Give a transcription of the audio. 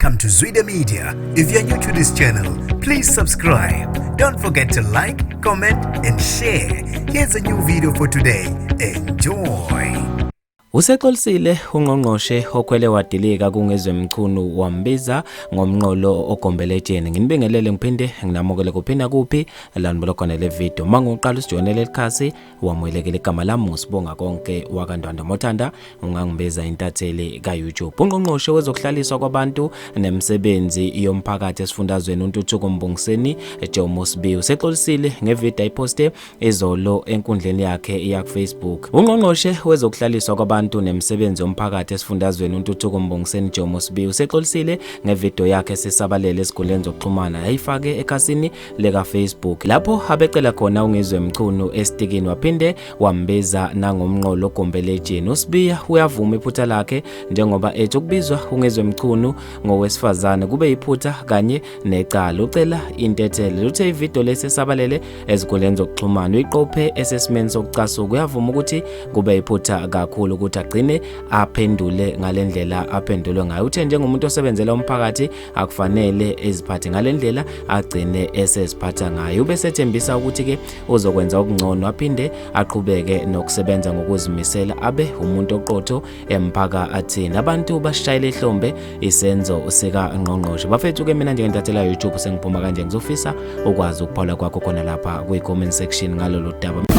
Welcome to Zwida Media. If you're new to this channel, please subscribe. Don't forget to like, comment, and share. Here's a new video for today. Enjoy. Usexolisile ungqongqoshe okhwele wadilika kuNgizwe Mchunu wambiza ngomnqolo ogombelejeni. Nginibingelele ngiphinde nginamukele kuphinda kuphi la nibuka khona le video. Manguqala usijoyinele likhasi wamukelekile. Igama lami uSibonga Konke wakaNdwandwe, mothanda ungangibiza intatheli ka-YouTube. Ungqongqoshe wezokuhlaliswa kwabantu nemisebenzi yomphakathi esifundazweni uNtuthuko Mbongiseni Jomo Sibiya usexolisile ngevideo ayiphoste izolo enkundleni yakhe yaku-Facebook. Ungqongqoshe wezokuhlaliswa kwabantu nemisebenzi yomphakathi esifundazweni uNtuthuko Mbongiseni Jomo Sibiya usexolisile ngevideo yakhe esisabalele esikhundleni zokuxhumana yayifake ekhasini leka-Facebook lapho abecela khona uNgizwe Mchunu esitikini waphinde wambiza nangomnqolo ogombelejeni. USibiya uyavuma iphutha lakhe njengoba ethi ukubizwa uNgizwe Mchunu ngowesifazane kube iphutha kanye necala. Ucela intethelelo. Uthe ividiyo lesi esabalele ezinkundleni zokuxhumana uyiqophe esesimeni sokucasuka. Uyavuma ukuthi kube iphutha kakhulu ukuthi agcine aphendule ngale ndlela aphendulwe ngayo. Uthe njengomuntu osebenzela umphakathi akufanele eziphathe ngale ndlela agcine eseziphatha ngayo. Ubesethembisa ukuthi-ke uzokwenza okungcono aphinde aqhubeke nokusebenza ngokuzimisela abe umuntu oqotho emphakathini. Abantu bashayele ihlombe isenzo sikangqongqoshe. Bafethu-ke mina njengentathela YouTube sengiphuma kanje, ngizofisa ukwazi ukuphawula kwakho khona lapha kwi-comment section ngalolu daba.